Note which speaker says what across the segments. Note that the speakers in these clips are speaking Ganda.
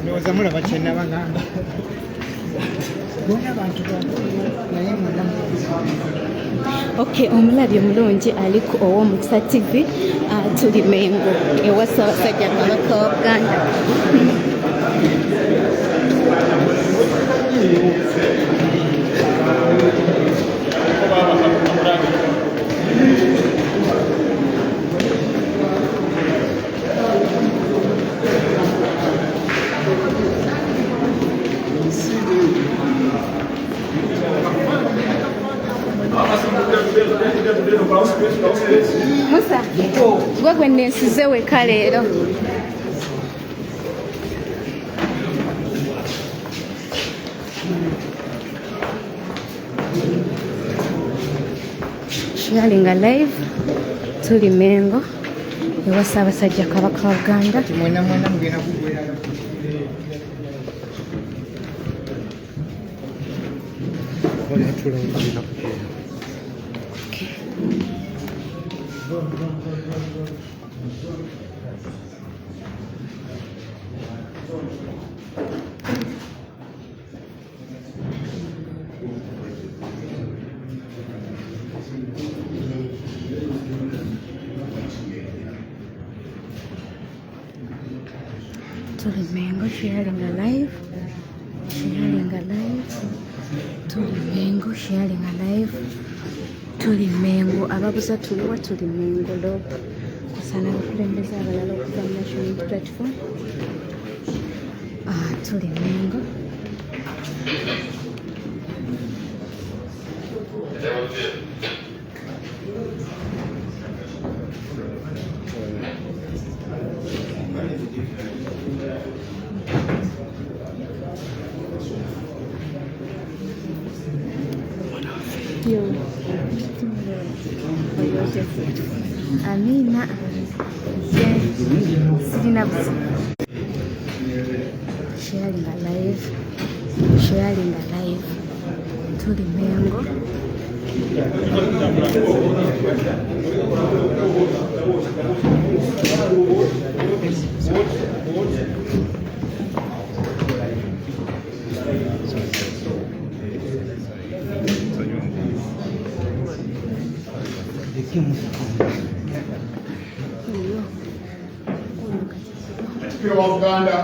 Speaker 1: Ndowooza mulaba kye nabagamba. Bona bantu naye mwena.
Speaker 2: Okay, omulabi omulungi ali ku Ow'Omukisa TV, tuli Mengo ewa Ssaabasajja Kabaka wa Buganda. Musa, gwe gwe nensize weka leero. Sharing live tuli Mengo ewa Ssaabasajja Kabaka wa Buganda.
Speaker 1: Mwena mwena mugenda kugwerayo.
Speaker 2: Okay. Tuli Mengo sharing live, sharing live. Tuli Mengo sharing live. Tuli Mengo ababuza tuliwa, tuli Mengo lop kusaana abakulembeze abalala okuva mu National Unity Platform. Tuli Mengo. Yo. Amina. Nze sirina buzibu. Sharing live, sharing live. Tuli Mengo. Oyo. Ono Katikkiro.
Speaker 3: Katikkiro wa Buganda.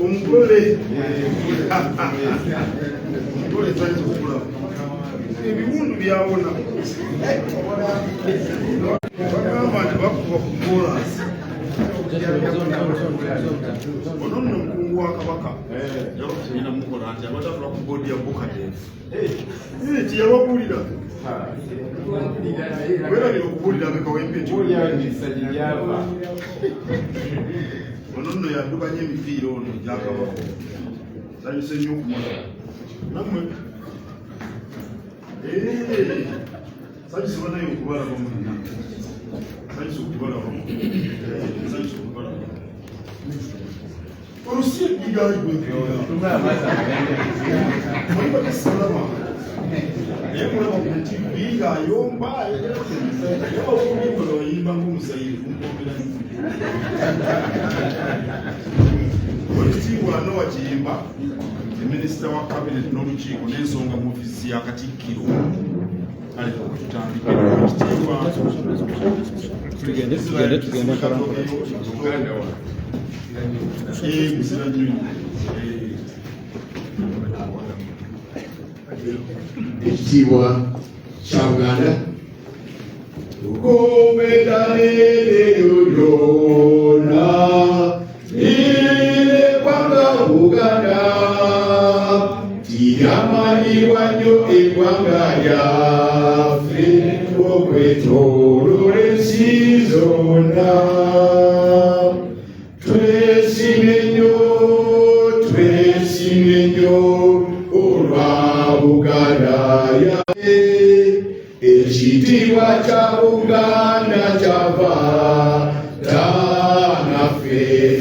Speaker 3: Omugole omugole tayinza okulaba ebiwundu byawona, bagamba nti bakuba ku kolansi. Ono nno mukungu wa Kabaka yabakugenda mukola nti abatafula ku boodi ya Bucadef tiyababuulira, werabira okubuulira abekawempe. Ono nno yaddukanya emipiira, ono gyakabaka. Sanyuse nnyo okumulaba nammwe. Sanyuse banaye okubalaba mwenna, sanyuse okubalaba, sanyuse okubalaba. Olusi eddigali gwekirisalaba naye mulaba ku TV ng'ayomba, naye olwokulimba bayimba ng'omusayiri kumpombera. Owekitiibwa Noah Kiyimba, minisita wa cabinet n'olukiiko n'ensonga mu ofiisi ya Katikkiro. Kale tutandike, ekitiibwa.
Speaker 4: Tugende, tugende, tugende mpola mpola.
Speaker 3: Muzira nnyonyi.
Speaker 5: Ekitiibwa kya Buganda tukometaneleyo lyonna lirekwanga Buganda tiyamanyibwa nnyo eggwanga lyaffe okwetoolola ensi zonna. Twesimye.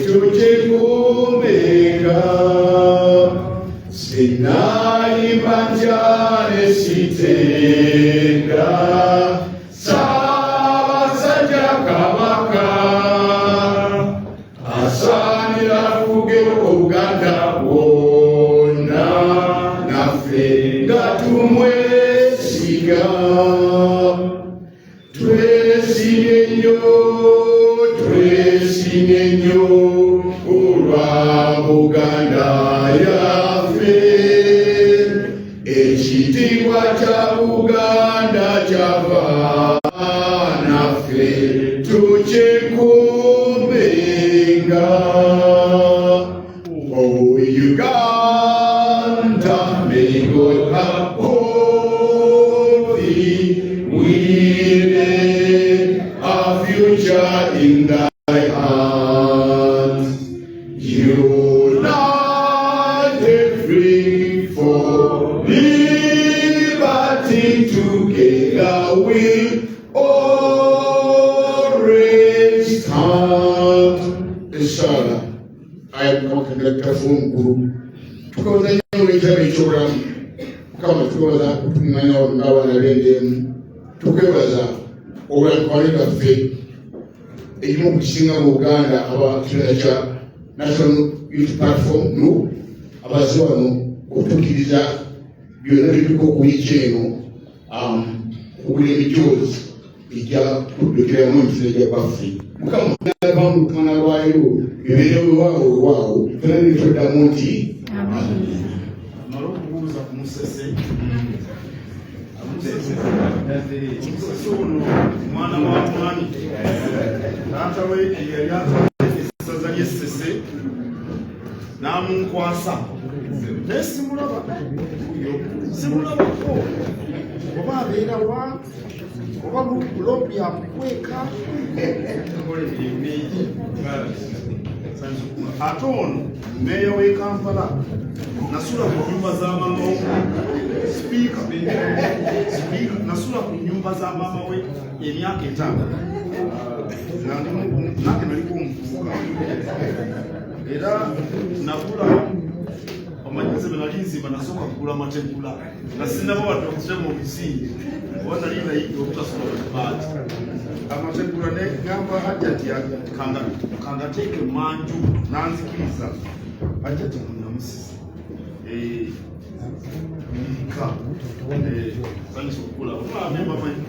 Speaker 5: tukikuumenga. Sinayimba ntya ne sitenda Ssaabasajja Kabaka asaanira afuge Obuganda bwonna, naffe nga tumwesiga. Twesimye nnyo, twesimye nnyo olwa Buganda yaffe. Ekitiibwa kya Buganda kyava naffe tukikuumenga. Oh Uganda, may God uphold thee. We lay our future in thy hands. United, free for liberty, together we'll always stand.
Speaker 6: Esaala. Ayi Mukama Katonda Kitaffe omukulu, tukwebaza nnyo olw'ekirabo eky'obulamu. Mukama, tukwebaza okutuŋŋanya ng'abaana b'endeemu. Tukwebaza olw'emikwano gaffe egimu ku kisinga mu Buganda, aba kibiina kya National Unity Platform, NUP, abazze wano okutuukiriza byonna byetuka okuyica eno, okugula emijoozi ejja kuddukiramu emisiro gya baffe. Mukama, nava mu lukuŋŋaana lwayo bibeere wewaawo wewaawo, fena netoddamu nti
Speaker 3: Male okubuuza ku Musese. Musese ono mwana wa mwami taata we eyali atwala essaza ly'Essese n'amunkwasa, naye simulaba oyo, simulabako oba abeera wa oba loopi amukweka. Ate ono meeya w'e Kampala, nasula ku nyumba za maama we, sipiika, sipiika, nasula ku nyumba za maama we emyaka 5 nga nange naliko omuvubuka, era nagula omanyize bwe nali nzimba, nasooka kugula mategula nga sinaba wadde okutema omusingi, oba nali nayiga obutasula mabaati amategula, ne gamba Hajjati kangateeke manju, nanzikiriza. Hajjati munamusizi ka sanyusa okukula bamanyi.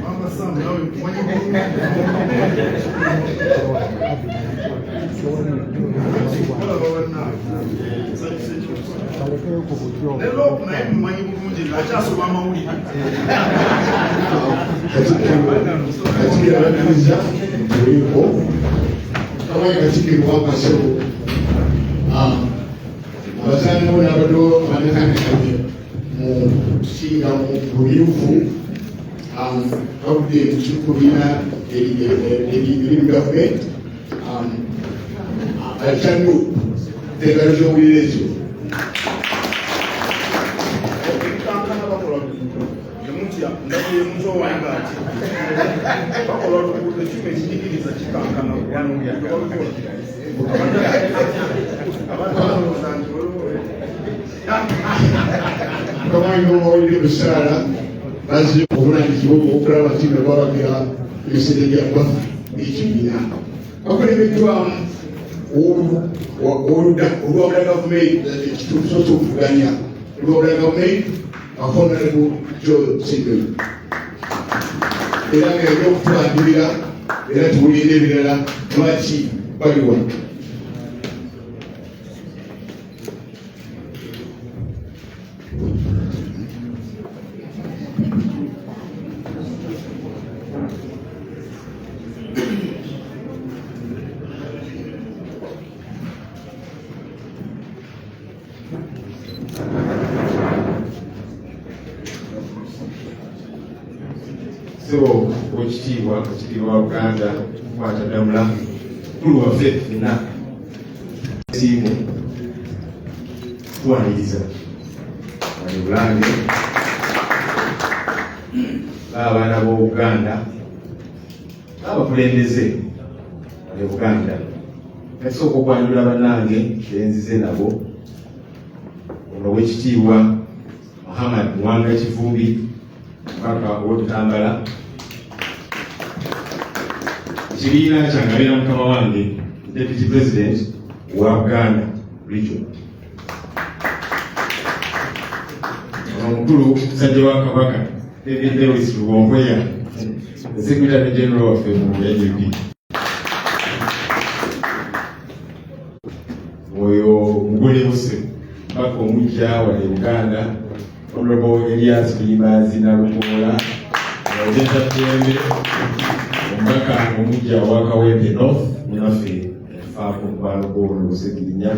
Speaker 3: Mama Sam, nawe nkumanyi bulungi. Olaba bannange, nsanyusa ekyo. Ne Lop naye mumanyi bulungi ng'akyasoma amawulire.
Speaker 6: Katikkiro abakkiriza tuliiko kamanyi Katikkiro Wamasebo, abazaani bo n'abato abanekanekanye mu kusinga mu bumyufu bavudde mu kibiina eri mu gavumenti akyanu engalo z'owulira ezo.
Speaker 3: Ebikankana bakola luguudo, temutya, ndabye muto wange ati bakola oluguudo, ekyuma ekinyigiriza kikankana wano oluguudo balukola. Abadde balowooza nti waliwo
Speaker 6: Kamanyi n'owulire busaala bazze obulangizibwa okulaba nti nga bawagira emisinde gya baffe n'ekibiina bakulembeddwamu oludda olwawula gavumenti, ekituufu so okuvuganya olwawula gavumenti, Honorable Joel Ssenyonyi, era nga yali okutwanjulira, era tuwulire ebirala lwaki bali wano.
Speaker 5: Ssebo Owekitiibwa Katikkiro wa Buganda, Kwata Ddamula, mukulu waffe ffenna, siimo tuwaniriza wali Bulange ng'abaana b'Obuganda. N'abakulembeze e Buganda, kasooka okwanjula bannange benzize nabo. Ono owekitiibwa Muhammad Muwanga Kivumbi, mubaka ow'Obutambala, ekibiina kyange, abeera mukama wange, Deputy President wa Buganda Region. Ono omukulu musajja wa Kabaka David Lewis Rubongoya, Secretary General waffe mu NUP. Oyo mugole buse mubaka omujja wano e Buganda, Honorable Elias Luyimbazi Nalukoola Ogenta Ttembe, omubaka omujja owa Kawempe North, munaffe efaako mukwano gw'ono Busegirinya.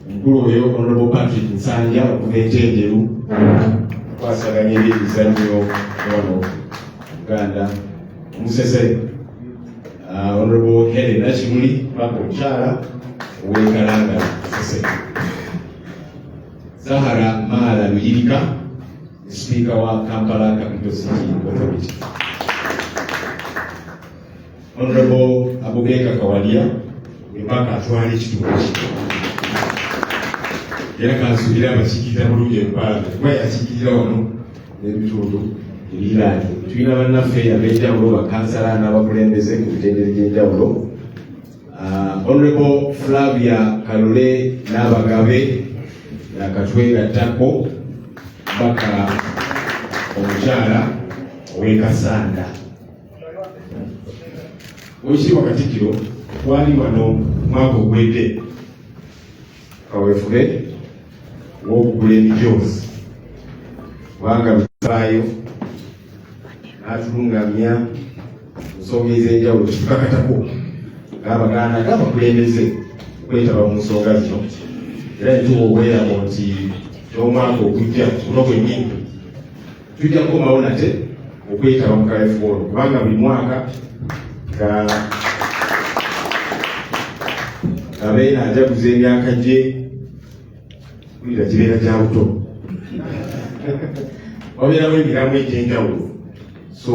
Speaker 5: Omukulu oyo Honorable Patrick Nsanja okuva Entenjeru, akwasaganya ebyemizannyo wano Buganda. Omusese Honorable Helen Nakimuli, mubaka omukyala ow'e Kalangala Musese. Zahara Maala Luyirika, Sipiika wa Kampala Capital City Authority. Honorable Abubeka Kawalya, embaka atwala ekitundu kino, era kansuubire abakiikirira bulungi mu Paalamenti kuba yakiikirira wano n'ebitundu ebiriraanye. Tulina bannaffe ab'enjawulo, bakansala n'abakulembeze ku mitendera egy'enjawulo. Honorable Flavia Kalule n'Abagabe yakatwegattako, baka omukyala ow'e Kasanda. Oweekitiibwa Katikkiro, twali wano mwaka ogwedde kaweefube w'okugula emijoozi, kubanga bisaayo n'atulungamya mu nsonga ez'enjawulo kitukakatako ng'Abaganda, ng'abakulembeze okwetaba mu nsonga zino, era netuwa obweyamo nti n'omwaka ogujja guno gwennyini tujja kukomawo nate okwetaba mu kaweefube ono, kubanga buli mwaka nga abeera ajaguza emyaka gye wulira gibeera gya buto, wabeerawo emiramu egy'enjawulo. So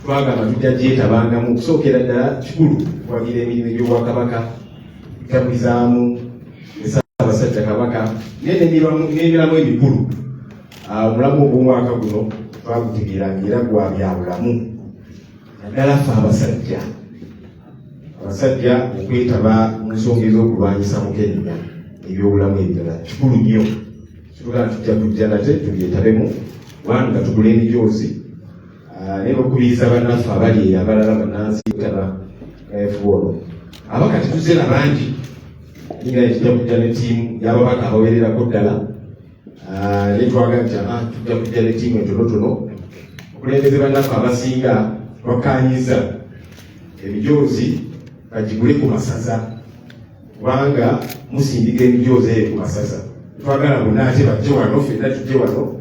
Speaker 5: twagamba tujja gyetabangamu. Okusookera ddala kikulu kuwagira emirimu egy'obwakabaka, kutambulizaamu Ssaabasajja Kabaka naye n'emiramu emikulu. Omulamu ogw'omwaka guno twagutegeeranga era gwa byabulamu, naddala ffe abasajja okwetaba mu nsonga ez'okulwanyisa mukenenya, ebyobulamu ebirala kikulu nnyo. Kitugamba tujja kujja nate tubyetabemu kubanga tugula emijoozi, naye n'okukubiriza bannaffe abali eyo abalala bannansi kwetaba kaweefube ono. Abaka tetuze na bangi, nga tujja kujja ne ttiimu y'ababaka abawererako ddala, naye twagala nti tujja kujja ne ttiimu entonotono. Okulembeze bannaffe abasinga twakkaanyiza emijoozi bagigule ku masaza, kubanga musindika emijoozi eyo ku masaza. Twagala bonna ate bajje wano, ffenna tujje wano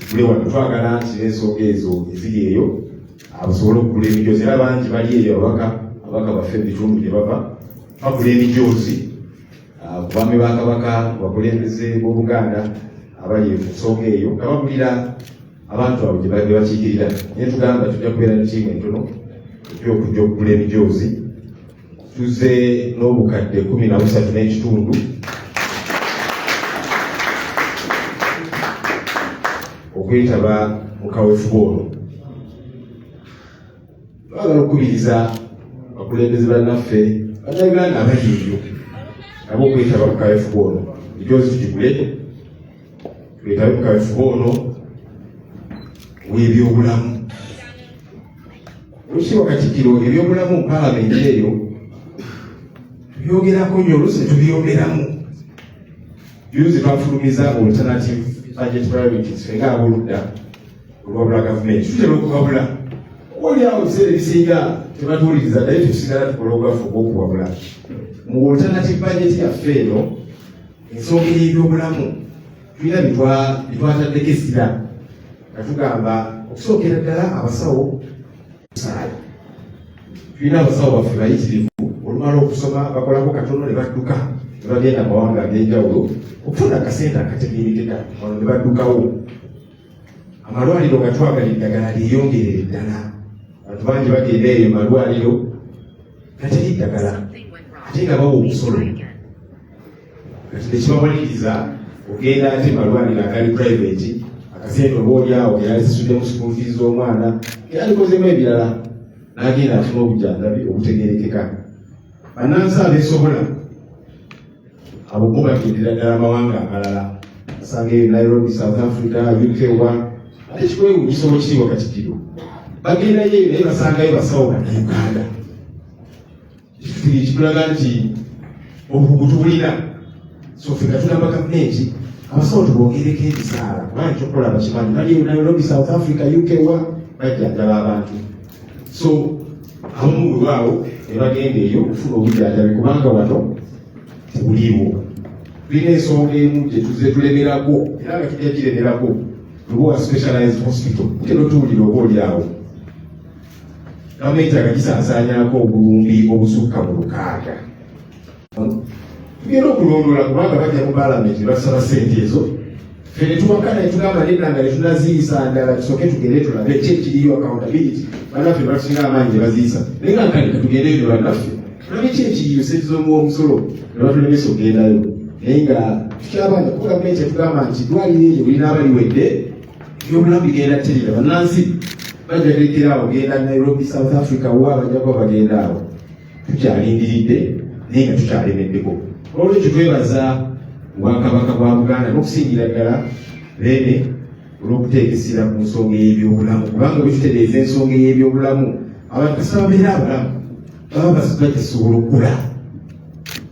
Speaker 5: tugule wano. Twagala nti n'ensonga ezo eziri eyo basobole okugula emijoozi, era bangi bali eyo ababaka baffe mu bitundu gye bava bagula emijoozi ku baami ba Kabaka, ku bakulembeze b'Obuganda abali ku nsonga eyo, nga bagulira abantu abo gye bakiikirira. Naye tugamba tujja kubeera ne ttiimu entono ejja okujja okugula emijoozi. Tuze n'obukadde 13.5 okwetaba mu kaweefube ono. Twagala okukubiriza abakulembeze bannaffe Bannayuganda abali eyo nabo okwetaba mu kaweefube ono. Emijoozi tugigule, twetabe mu kaweefube ono w'ebyobulamu. Olukiiko, Katikkiro, ebyobulamu Paalamenti eyo tubyogerako nnyo, oluusi tubyogeramu. Juzi twafulumiza alternative budget priorities. Ffe ng'aboludda olwabula gavumenti tutera okuwabula, oli awo ebiseera ebisinga tebatuwuliriza, naye tusigala tukola ogwaffe ogw'okuwabula. Mu alternative budget yaffe eno, ensonga ey'ebyobulamu tulina bitwataddeko essira, nga tugamba okusookera ddala abasawo musaayi. Tulina abasawo baffe bayitirivu, olumala okusoma bakolako katono ne badduka ne bagenda mu mawanga ag'enjawulo okufuna akasente akategeerekeka wano ne baddukawo. Amalwaliro nga twagala eddagala lyeyongerere ddala. Abantu bangi bagenda eyo mu malwaliro nga teri ddagala, ate nga bawa omusolo. Kati nekibawaliriza ogenda ate malwaliro agali private, akasente oba oli awo keyalisasuddemu school fees z'omwana, keyalikozemu ebirala, n'agenda afuna obujjanjabi obutegerekeka. Bannansi abeesobola abo bo bagendera ddala amawanga amalala, basanga eyo Nairobi, South Africa, UK wa. Ate kikwewuunyisa, Owekitiibwa Katikkiro, bagendayo eyo naye basangayo basawo Bannayuganda. Kitulaga nti obukugu tubulina. So ffe nga tugamba gavumenti, abasawo tubongereko emisaala, kubanga ekyokukola bakimanyi. Bali eyo Nairobi, South Africa, UK wa, bajjanjaba abantu. So abamu bwewaawo ne bagenda eyo okufuna obujjanjabi kubanga wano tebuliiwo. Tulina ensonga emu gye tuzze tulemerako era nga tujja giremerako, Lubowa Specialized Hospital. Mutera otuwulira oba oli awo, gavumenti agagisaasaanyako obuwumbi obusukka mu 6. Tugenda okulondoola, kubanga bajja mu palamenti ne basaba sente ezo, ffe ne tuwakana ne tugamba nedda, nga tetunaziiyisa ndala, tusooke tugende tulabe ki ekiriyo, accountability. Bannaffe batusinga amaanyi ne baziiyisa, naye nga nkani katugendeyo ne bannaffe tulabe ki ekiriyo, sente z'omuwa omusolo, ne batulemesa okugendayo. Naye nga tukyabanja, kuba gavumenti etugamba nti ddwaliro eryo bulinaaba liwedde, ebyobulamu bigenda terera, bannansi bajja lekera awo genda Nairobi, South Africa wa, bajja kuba bagenda awo. Tukyalindiridde naye nga tukyalemeddeko. Olwekyo twebaza Obwakabaka bwa Buganda n'okusingira ddala Beene olw'okuteeka essira ku nsonga ey'ebyobulamu, kubanga bwe tutereeza ensonga ey'ebyobulamu, abantu kasita babeera abalamu, baba bajja kusobola okukula,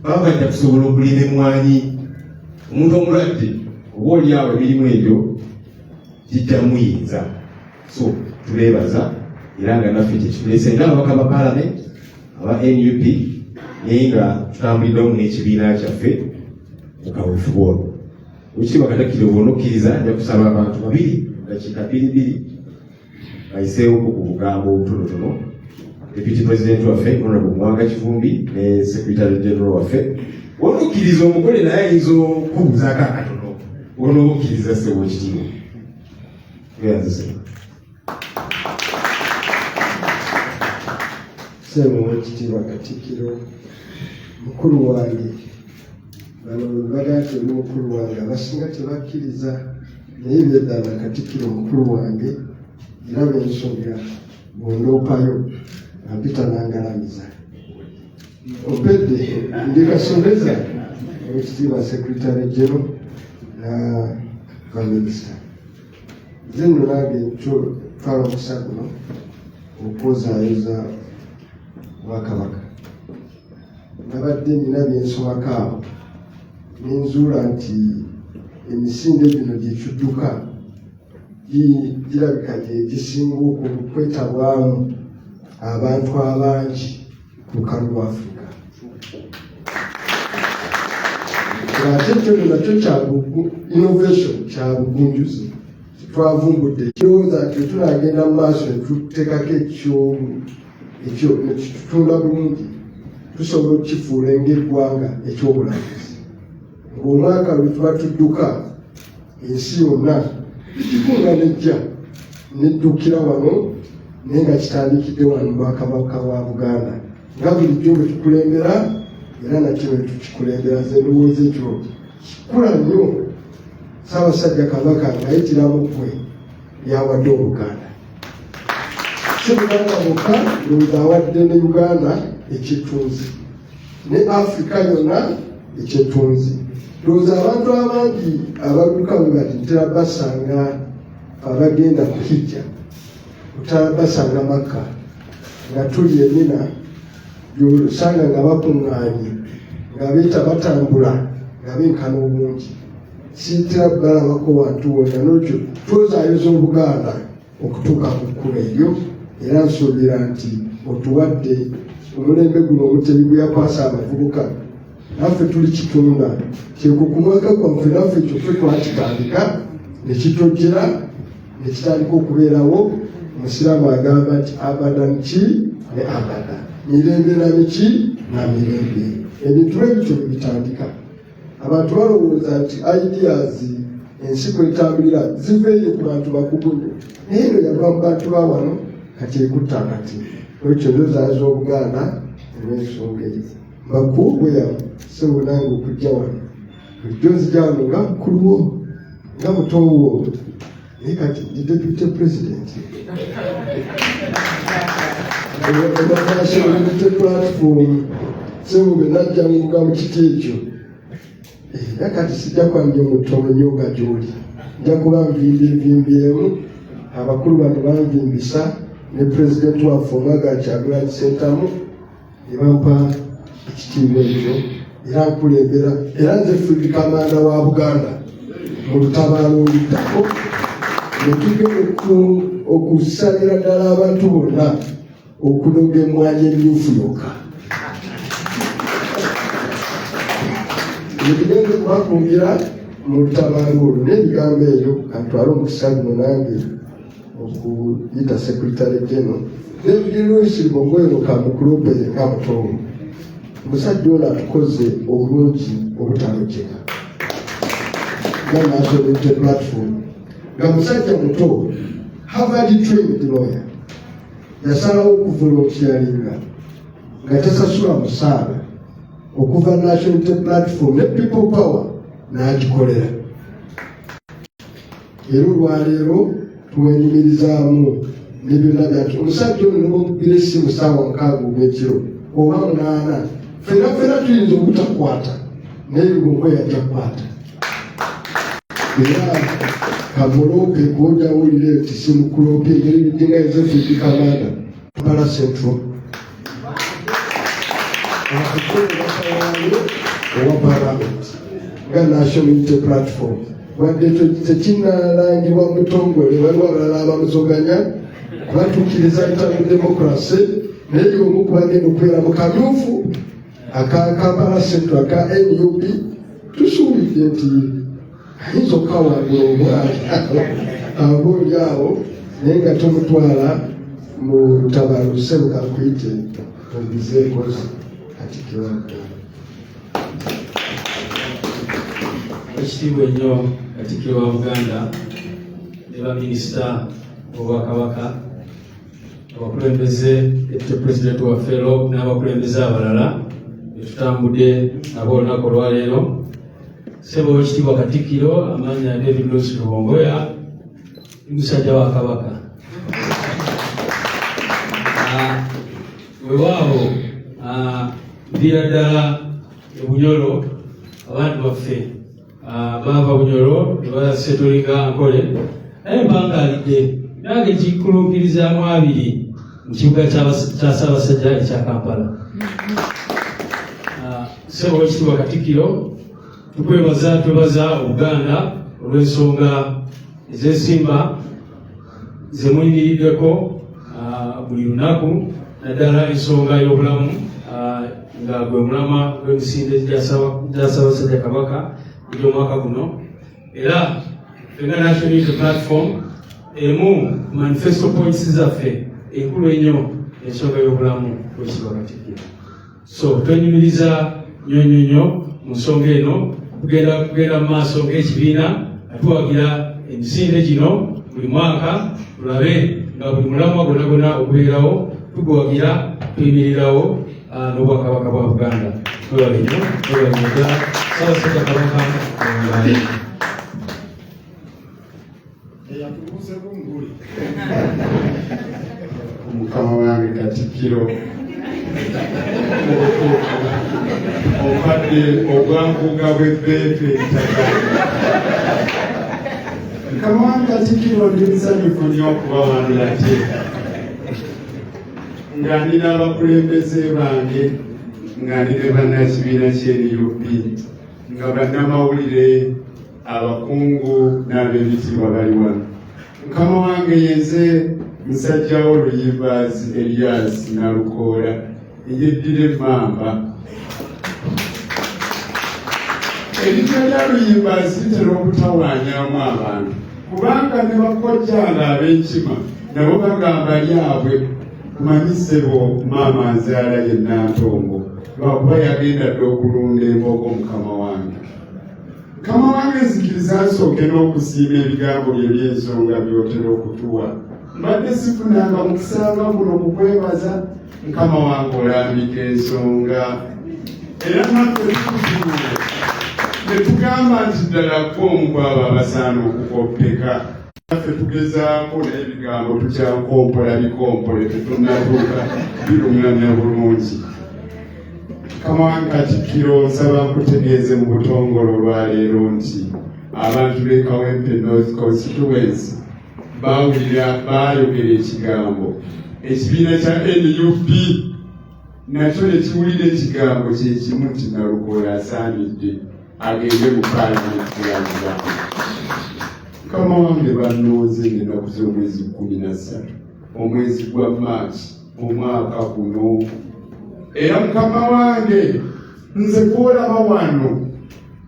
Speaker 5: baba bajja kusobola okulima emmwanyi. Omuntu omulwadde oba oli awo emirimu egyo gijja muyinza. So tubeebaza, era nga naffe kyekituleese nga ababaka ba parliament aba NUP, naye nga tutambuliddewo n'ekibiina kyaffe mu kaweefube ono. Owekitiibwa Katikkiro, bw'onokkiriza, nja kusaba abantu babiri, dakiika bbiri bbiri, bayiseewoko ku bugambo obutonotono. Deputy President waffe, Honorable Muwanga Kivumbi, ne Secretary General waffe. Bw'onokkiriza, omugole naye ayinza okubuuzaako akatono, bw'onooba okkiriza, ssebo ekitiibwa. Tweyanzise.
Speaker 7: Ssebo Owekitiibwa Katikkiro, mukulu wange, bano bwe nti oli mukulu wange abasinga tebakkiriza, naye byeddala Katikkiro mukulu wange, era bensobya bwondoopayo ampita nangalamiza opedde ndi kasomeza. Owekitiibwa Secretary General na baminisita, nze nno nange twala omukisa guno okwozaayoza Bwakabaka. Nabadde nina byensomako awo nenzuula nti emisinde gino gyekidduka girabika gye gisinga okwetabwamu abantu abangi ku lukalu lwa Afirika, ng'ate kyo nakyo kya innovation, kya bugunjuzi twavumbudde. Kirowooza nti tunagenda mu maaso netuteekako ekyo nekitutunda bulungi, tusobola okukifuula ng'eggwanga ekyobulambuzi, ng'omwaka lwe tuba tudduka ensi yonna ekikunga nejja neddukira wano, naye nga kitandikidde wano mu Bwakabaka bwa Buganda, nga bulijjo bwe tukulembera, era nakyo bwe tukikulembera. Nze ndowooza ekyo kikula nnyo Ssaabasajja Kabaka ng'ayitira mu ggwe yawadde Obuganda, si Buganda bwokka, ndowooza awadde ne Uganda ekyettunzi ne Afirika yonna ekyettunzi. Ndowooza abantu abangi abadduka bwe bati ntera basanga abagenda kuhijja, otala basanga Makka nga tuli emina, gyosanga nga bakuŋŋaanye nga beeta batambula nga benkana obungi, sitera balabako wantu wonna. Nolwekyo twozaayoza Obuganda okutuuka ku kkula eryo, era nsuubira nti otuwadde omulembe guno Omutebi gwe yakwasa abavubuka, naffe tuli kitunda kyekwo ku mwaka gwaffe, naffe ekyo ffe twakitandika nekitojjera nekitandika okubeerawo. Omusiraamu agamba nti abadan ki ne abada, mirembe na miki na mirembe. Ebintu ebityo bwe bitandika, abantu balowooza nti ideas ensi kwetambulira ziva eyo ku bantu bakugu nnyo, naye eno yava mu bantu ba wano. Kati ekutta akati ekyo ndozaaza Obuganda olw'ensonga eyo. Mbakuubweyamu ssebo nange okujja wano, bulijjo nzija wano nga mukulu wo, nga muto wo, naye kati ndi deputy president National Unity Platform. Ssebo bwe najja nguga mu kiti ekyo, era kati sijja kuba ndi mutono nnyo nga gy'oli, nja kuba nvimbye nvimbyemu. Abakulu bano banvimbisa ne pulezidenti waffe omwaga Kyagulanyi Ssentamu ne bampa ekitiibwa ekyo, era nkulembera, era nze field commander wa Buganda mu lutabaalo oluddako ne tugenda okusalira ddala abantu bonna okunoga emmwanyi emyufu yokka. Ebigenda okubakumbira mu lutabaalo olwo n'ebigambo ebyo, kantwale omukisa guno nange okuyita Secretary General David Lewis Rubongoya kamukulope nga mutowo. Omusajja ono atukoze obulungi obutalojeka nga National Unity Platform, nga musajja muto, Harvard trained lawyer, yasalawo okuvolunteeringa nga tasasula musaala okuva National Unity Platform ne People Power n'agikolera, era olwaleero tumwenyumirizaamu ne byonna byatu. Omusajja ono nebamukubira essimu saawa 6 ogwekiro oba 8, fena fena tuyinza obutakwata, naye Rubongoya yajja kukwata. Era kamuloope kwojawulire nti simukuloope engeri bidinga nze field commander Kampala Central waayo owa parliament nga National Unity Platform, wadde tekinalangibwa mutongole, waliwo abalala abamuzoganya batuukiriza internal democracy, naye omu kubagenda okubeera mu kamyufu aka Kampala Central aka NUP. Tusuubidde nti ayinza okukawangula obwali aba oli awo, naye nga tumutwala mu lutabaalo. Sebuka nkuyite obizeeko Katikkiro wa Buganda.
Speaker 8: Ekitiibwa ennyo Katikkiro wa Buganda ne baminisita b'Obwakabaka, abakulembeze, deputy president waffe Rob n'abakulembeze abalala betutambudde nabo olunaku olwaleero. Ssebo Owekitiibwa Katikkiro, amannya David Lewis Rubongoya, ndi musajja wa Kabaka. Weewaawo nviira ddala e Bunyoro, abantu baffe baava Bunyoro ne basettlinga Ankole, naye mpangaalidde emyaka egikuluukirizaamu 20 mu kibuga kya Ssaabasajja ekya Kampala. Ssebo Owekitiibwa Katikkiro, tukwebaza, twebaza Obuganda olw'ensonga ez'ensimba ze muyimiriddeko buli lunaku, naddala ensonga y'obulamu nga gwe mulamwa gw'emisinde gya Ssaabasajja Kabaka egy'omwaka guno. Era fenga National Unity Platform, emu manifesto points zaffe enkulu ennyo ensonga y'obulamu, Owekitiibwa Katikkiro. So twenyumiriza nnyo nnyo nnyo mu nsonga eno. Tugenda kugenda mu maaso ng'ekibiina nga tuwagira emisinde gino buli mwaka, tulabe nga buli mulamwa gwonna gwonna ogubeerawo tuguwagira, tuyimirirawo n'Obwakabaka bwa Buganda. Mwebale nnyo, mwebale nnyo ddala. Ssaabasajja Kabaka awangaale.
Speaker 3: Eyatubuuzeko ngule.
Speaker 9: Mukama wange Katikkiro, ompadde obwanguga bw'ebbeetu eritagamba. Mukama wange Katikkiro, ndi musanyufu nnyo okuba wano nate nga ndi n'abakulembeze bange, nga ndi ne bannakibiina ky'e NUP, nga bannamawulire, abakungu n'ab'ebitiibwa bali wano. Mukama wange, yenze musajjawo Luyimbazi Elias Nalukoola eyeddira emmamba. Erinnya lya Luyimbazi litera okutawaanyamu abantu, kubanga ne bakojjange ab'enkima nabo bagamba lyabwe. Kumanyi ssebo, maama nzaala ye Nantongo, lwakuba yagenda dda okulunda embogo. Mukama wange. Mukama wange nzikiriza nsooke n'okusiima ebigambo bye eby'ensonga by'otera okutuwa. Mbadde sifunanga mukisa nga guno kukwebaza. Mukama wange olambika ensonga era naffe tukuzuule ne tugamba nti ddala ggwe omu ku abo abasaana okukoppeka. Naffe tugezaako naye ebigambo tukyakompola bikompole, tetunnatuuka biruŋŋamya bulungi. Mukama wange Katikkiro, nsaba nkutegeeze mu butongole olwaleero nti abantu b'e Kawempe North Constituency bawulira baayogera ekigambo ekibiina kya NUP nakyo ne kiwulira ekigambo kye kimu nti Nalukoola asaanidde agende mu paalamenti ya Uganda. Mukama wange bannonze ng'ennaku z'omwezi 13 omwezi gwa Maaki omwaka guno, era mukama wange nze kwolaba wano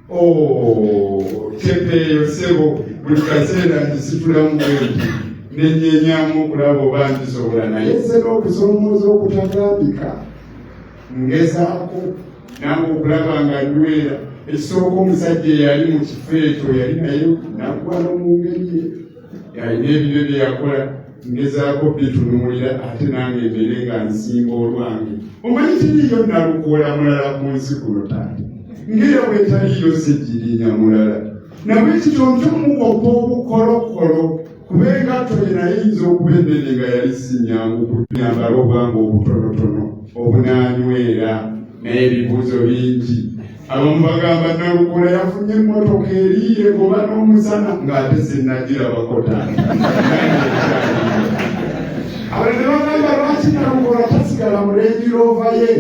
Speaker 9: oh, kyepeeyo ssebo buli kaseera ngisitulamu bwenti nenyenyamu okulaba oba ngisobola, naye nze n'okusoomooza okutagambika ngezaako nange okulaba nga nywera. Ekisooka omusajja eyali mu kifo ekyo yali naye naggwa no mu ngeri ye yalina ebibyo bye yakola, ngezaako bitunuulira ate nange mbeere nga nsimba olwange. Omanyi tiriiyo Nalukoola mulala ku nsi kuno taata, ng'era bwetaliiyo Ssegirinya mulala, nabwekityo ntyomukopa obukolokolo kuba engatto ye naye eyinza okuba ennene nga yali si nnyangu kunyambala obwanga obutonotono obunaanywera. Naye ebibuuzo bingi, abamu bagamba Nalukoola yafunye emmotoka eriiye goba n'omusana ng'ate sinnagirabako taata. Abalala bagamba lwaki Nalukoola tasigala mu Range Rover ye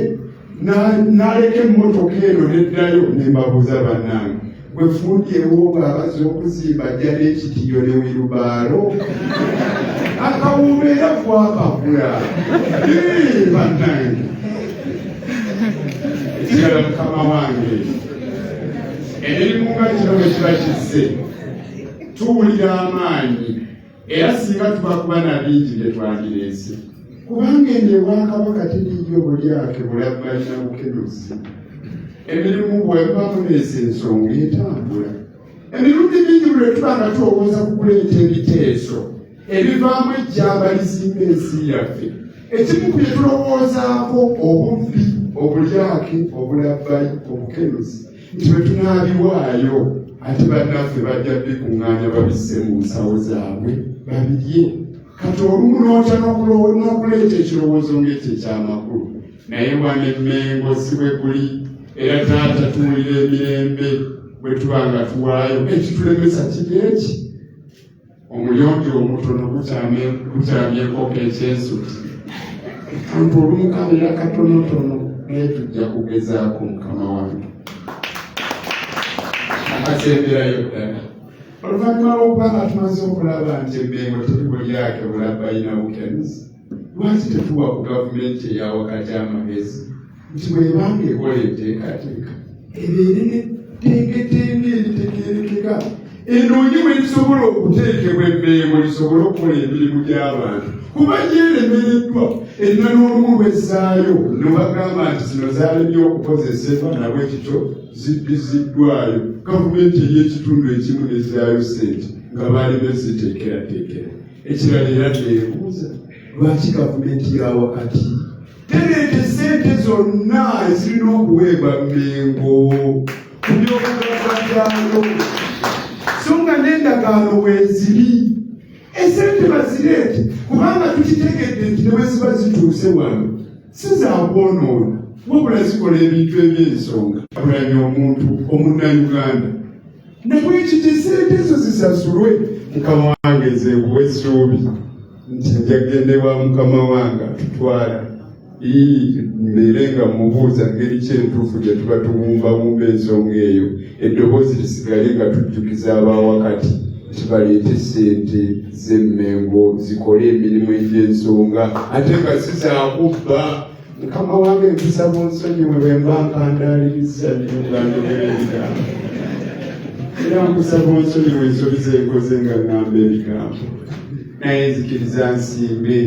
Speaker 9: n'aleka emmotoka eno neddayo. Ne mbabuuza bannange, gwe fundi ewooba abazza okuzimba ajja n'ekitiyo ne wirubaalo akawumba era gwakagula bannange. Ekirala mukama wange, emirimu nga kino bwe kiba kizze tuwulira amaanyi, era singa tuba kuba na bingi bye twandireese, kubanga eno ewakabaka teriiyo bulyake bulabbalina bukenuzi. Emirimu bweba muleesa ensonga etambula. Emirundi mingi buli lwe tuba nga tulowooza ku kuleeta ebiteeso ebivaamu ejjamba lizimba ensi yaffe, ekimu ku bye tulowoozaako obubbi, obulyake, obulabbayi, obukenuzi, nti bwe tunaabiwaayo ate bannaffe bajja bikuŋŋaanya babisse mu nsawo zaabwe babirye. Kati olumu n'otya n'okuleeta ekirowoozo ng'ekyo ekyamakulu, naye wano emmengo si bwe guli. Era taata tuwulira emirembe bwe tuba nga tuwaayo. Ekitulemesa kiri eki omuyonjo omutono gukyamya enkoko ekyensuti, akantu olumu kabeera katonotono, naye tujja kugezaako mukama wange. Akasemberayo ddala, oluvannyuma lw'okuba nga tumaze okulaba nti emmengo teri bulyake bulabbayina bukenuzi, lwaki tetuwa ku gavumenti eyawakati amagezi nti bwebanga ekola enteekateeka ebeere nettengetenge eritegeerekeka enoonye bwe lisobola okuteekebwa emmengo lisobole okukola emirimu gy'abantu, kuba yeeremereddwa erina n'olumu lwezzaayo ne bagamba nti zino zaalemye okukozesebwa, nabwe kityo ziddiziddwayo gavumenti ey'ekitundu ekimu nezzaayo ssente nga baali beziteekerateekera. Ekirala era neebuuza lwaki gavumenti ya wakati tereeta ssente zonna ezirina okuweebwa Mmengo ku byobugagga byayo, so nga n'endagaano weeziri, esente bazireete, kubanga tukitegedde nti ne bwe ziba zituuse wano si zakwonoona, wabula zikola ebintu eby'ensonga bulanya omuntu omunnayuganda. Nabwekiti esente ezo zisasulwe. Mukama wange, nze nkuwa essuubi nti nja kugenda ewa mukama wange atutwala mbeere nga mubuuza ngeri ki entuufu gye tuba tubumbabumba ensonga eyo, eddoboozi lisigale nga tujjukiza abawakati nti baleete ssente z'emmengo zikole emirimu egy'ensonga ate nga si zakubba. Mukama wange, nkusaba onsonyiwe bwe mba nkandaaliriza nnyo nga njogera ebigambo, era nkusaba onsonyiwe ensobi zenkoze nga ŋŋamba ebigambo, naye nzikiriza nsiime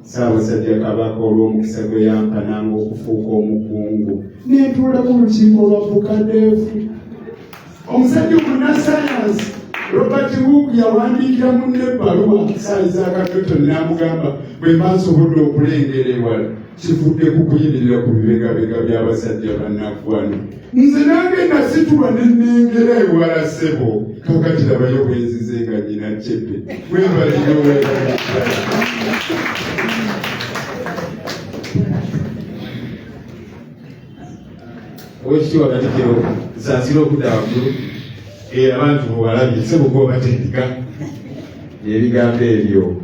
Speaker 9: Ssaabasajja Kabaka olw'omukisa gwe yampa nange okufuuka omukungu nentuula ku lukiiko lwa Bucadef. Omusajja omunnasayansi Robert Hooke yawandiikira munne ebbaluwa Sir Isaac Newton n'amugamba, bwe mba nsobodde okulengera ewala, kivudde ku kuyimirira ku bibegabega by'abasajja bannaggwano. Nze nange nasitulwa ne nnengera ewala, ssebo. Kakati labayo bwenzize nga nyina cepe. Webale nnyo, webale.
Speaker 5: Owekitiibwa Katikkiro, nsaasira okudda waggulu. Abantu mubalabye, sebo, batendeka ebigambo ebyo.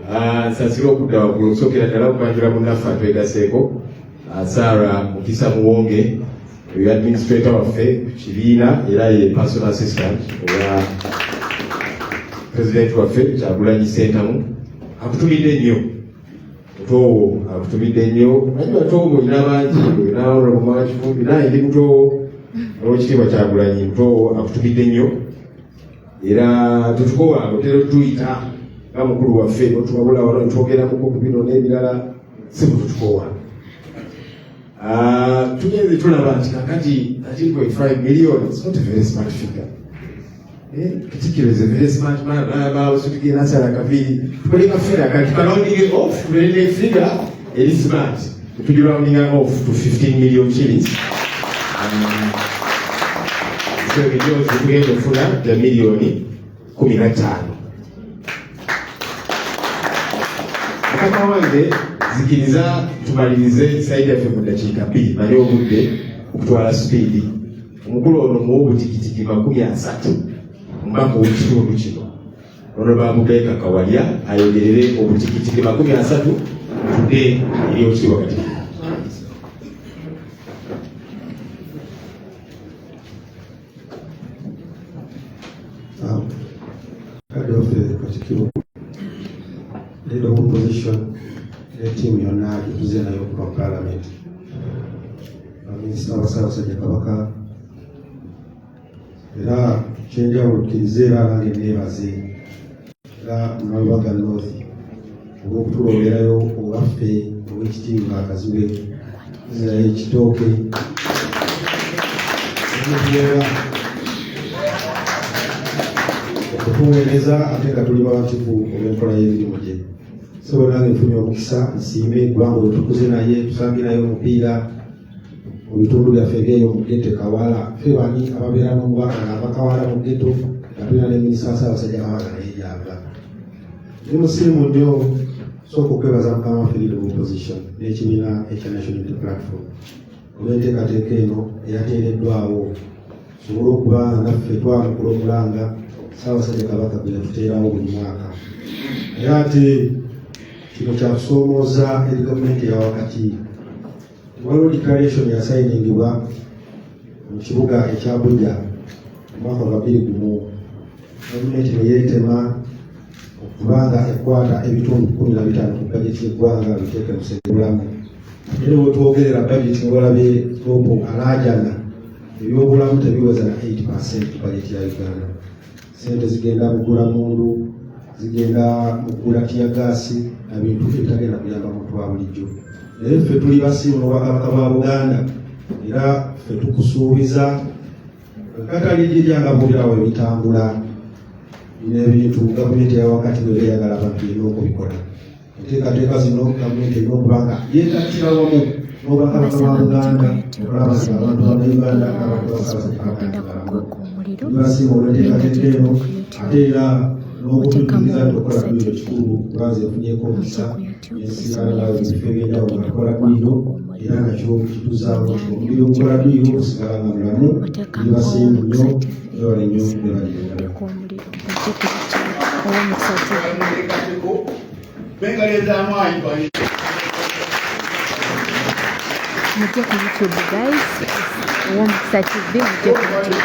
Speaker 5: Nsaasira okudda waggulu okusookera ddala okubanjula munnaffe atwegaseeko, Sarah Mukisa Muwonge, oyo administrator waffe ku kibiina era ye personal assistant owa president waffe Kyagulanyi Ssentamu. Akutumidde nnyo mutoowo, akutumidde nnyo. Manyi batoowo olina bangi, olina Honorable Kivumbi, naye ndi mutoowo olwekitiibwa Kyagulanyi. Mutoowo akutumidde nnyo era tetukowanga, otera otuyita nga mukulu waffe otuwabula wano netwogeramuko ku bino n'ebirala, si bututukowa. Tugenze tulaba nti kakati 13.5 million, it's not a very smart figure. Katikkiro is a very smart man. Tugenda asala akaviiri, tukole ka figure kati karounding off, tulene figure eri smart, tuli rounding off to 15 million shillings. So emijoozi tugenda okufuna gya miliyoni 15. Mukama wange, zikiriza tumalirize side yaffe mu ddakiika 2, manye obudde okutwala speed. Omukulu ono muwa obutikitiki 30, omubaka ow'ekitundu kino, Honorable Abubaker Kawalya, ayogerere obutikitiki 30, tudde eri Owekitiibwa Katikkiro.
Speaker 10: Kale waffe Katikkiro, leader of opposition ne ttiimu yonna gyetuze nayo okuva mu parliament, baminisita ba Ssaabasajja Kabaka, era kyenjawulo kkirize era nange neebaze era Munalubaga North olw'okutulonderayo owaffe ow'ekitiibwa Kazibwe Israel Kitooke omutuwera okutuweereza, ate nga tuli bawativu olw'enkola y'emirimu gye. Sebo, nange nfunye omukisa nsiime kubanga oyo tukuze naye, tusambye naye omupiira mu bitundu byaffe ebyeyo mu ghetto Kawala. Ffe bani ababeera n'omubaka ng'ava Kawala mu ghetto, nga tulina ne minisita wa Ssaabasajja Kabaka naye gyava. Ndi musiimu nnyo. Sooka okwebaza mukama waffe leader of opposition n'ekibiina ekya National Unity Platform olw'enteekateeka eno eyateereddwawo sobole okuba nga naffe twamukula omulanga Ssaabasajja Kabaka gwe yatuteerawo buli mwaka. Naye ate kino kyakusoomooza eri gavumenti eya wakati. Waliwo declaration yasayiningibwa mu kibuga ekya Abuja omwaka gwa 21, gavumenti ne yeetema okubanga ekwata ebitundu 15 ku bajeti y'eggwanga biteeke mu byobulamu. Ate ne wetwogerera bajeti, ng'olabye Lopo alaajana, ebyobulamu tebiweza na 8% ku bajeti ya Uganda. Sente zigenda kugula mundu, zigenda mu kugula teargas na bintu ebitagenda kuyamba muntu wa bulijjo. Naye ffe tuli basiimu n'Obwakabaka bwa Buganda, era ffe tukusuubiza katali giryanga buulirawo ebitambula bino ebintu. Gavumenti eya wakati bweba eyagala abantu erina okubikola. Enteekateeka zino gavumenti erina okuba nga yeegattira wamu n'Obwakabaka bwa Buganda okulaba nti abantu ba Uganda n'abantu ba Ssaabasajja Kabaka basiima olw'enteekateeka eno, ate era n'okutujjukiza nti okukola dduyiro kikulu, kuba nze nfunyeko omukisa nensisinkana naawe mu bifo ebyenjawulo nga tukola dduyiro, era nakyo kituzaamu nti omubiri ogukola dduyiro gusigala nga mulamu. Ndi basiimu nnyo, mwebale nnyo, mwebalire ddala.
Speaker 2: Ow'Omukisa TV.
Speaker 3: Bengalo ez'amaanyi twali.
Speaker 2: Mujje ku YouTube, guys, Ow'Omukisa TV, mujje ku YouTube.